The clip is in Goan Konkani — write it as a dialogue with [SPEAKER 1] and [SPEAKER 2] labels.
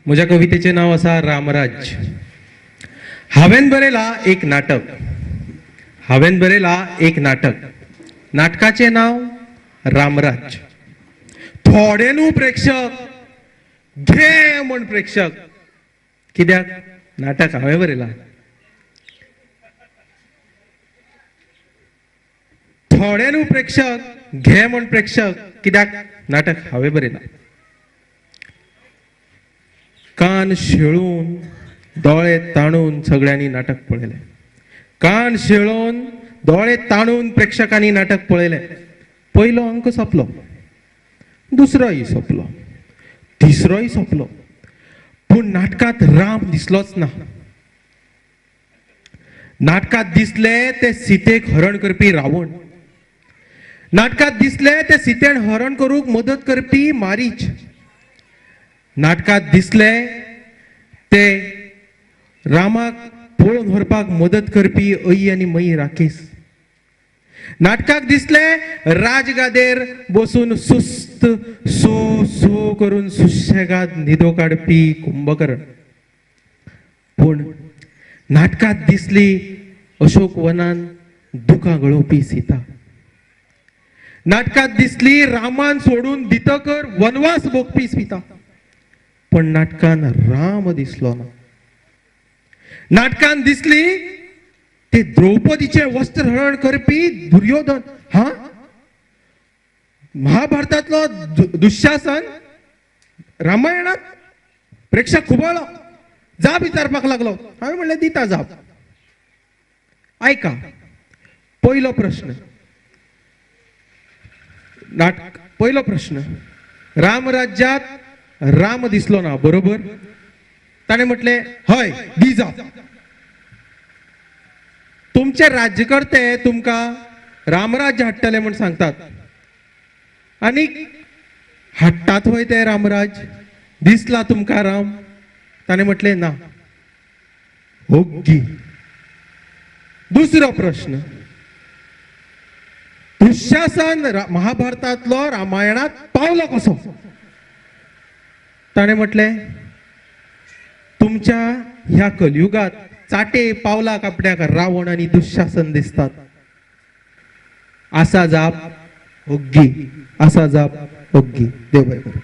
[SPEAKER 1] म्हज्या कवितेचें नांव आसा रामराज्य. हांवें बरयलां एक नाटक, हांवें बरयलां एक नाटक, नाटकाचें नांव रामराज्य. थोडे न्हू प्रेक्षक, घे म्हण प्रेक्षक, कित्याक नाटक हांवें बरयलां. थोडे न्हू प्रेक्षक, घे म्हण प्रेक्षक, कित्याक नाटक हांवें बरयलां. कान शेळून दोळे ताणून सगळ्यांनी नाटक पळयलें. कान शेळोवन दोळे ताणून प्रेक्षकांनी नाटक पळयलें. पयलो अंक सोंपलो, दुसरोय सोंपलो, तिसरोय सोंपलो, पूण नाटकांत राम दिसलोच ना. नाटकांत दिसले ते सीतेक हरण करपी रावण, नाटकांत दिसले ते सीतेन हरण करूंक मदत करपी मारीच, नाटकांत दिसले ते रामाक पळोवन व्हरपाक मदत करपी अयी आनी मयी राकेस, नाटकाक दिसले राजगादेर बसून सुस्त सू सू करून सुशेगाद न्हिदो काडपी कुंभकर्ण. पूण नाटकांत दिसली अशोक वनान दुकां गळोवपी सीता, नाटकांत दिसली रामान सोडून दितकर वनवास भोगपी सीता, पण नाटकान राम दिसलो ना. नाटकान दिसली ते द्रौपदीचे वस्त्रहरण करपी दुर्योधन, हा महाभारतातलो दुःशासन रामायणात. प्रेक्षक खुबळलो, जाप विचारपाक लागलो. हांवें म्हणलें दिता जाप. आयका, पयलो प्रश्न, नाटक पयलो प्रश्न, रामराज्यात राम दिसलो ना, बरोबर? ताणें म्हटलें हय, दी जाप. तुमचे राज्यकर्ते तुमकां रामराज्य हाडटले म्हूण सांगतात, आनी हाडटात वय ते रामराज्य? दिसला तुमकां राम? ताणें म्हटलें ना. ओग्गी. दुसरो प्रश्न, दुःशासन महाभारतांतलो रामायणांत पावलो कसो? ताणें म्हटलें तुमच्या ह्या कलयुगात चाटे पावला कापड्याक रावण आनी दुःशासन दिसतात. आसा जाप ओग्गी, आसा जाप ओग्गी. देव बरें करूं.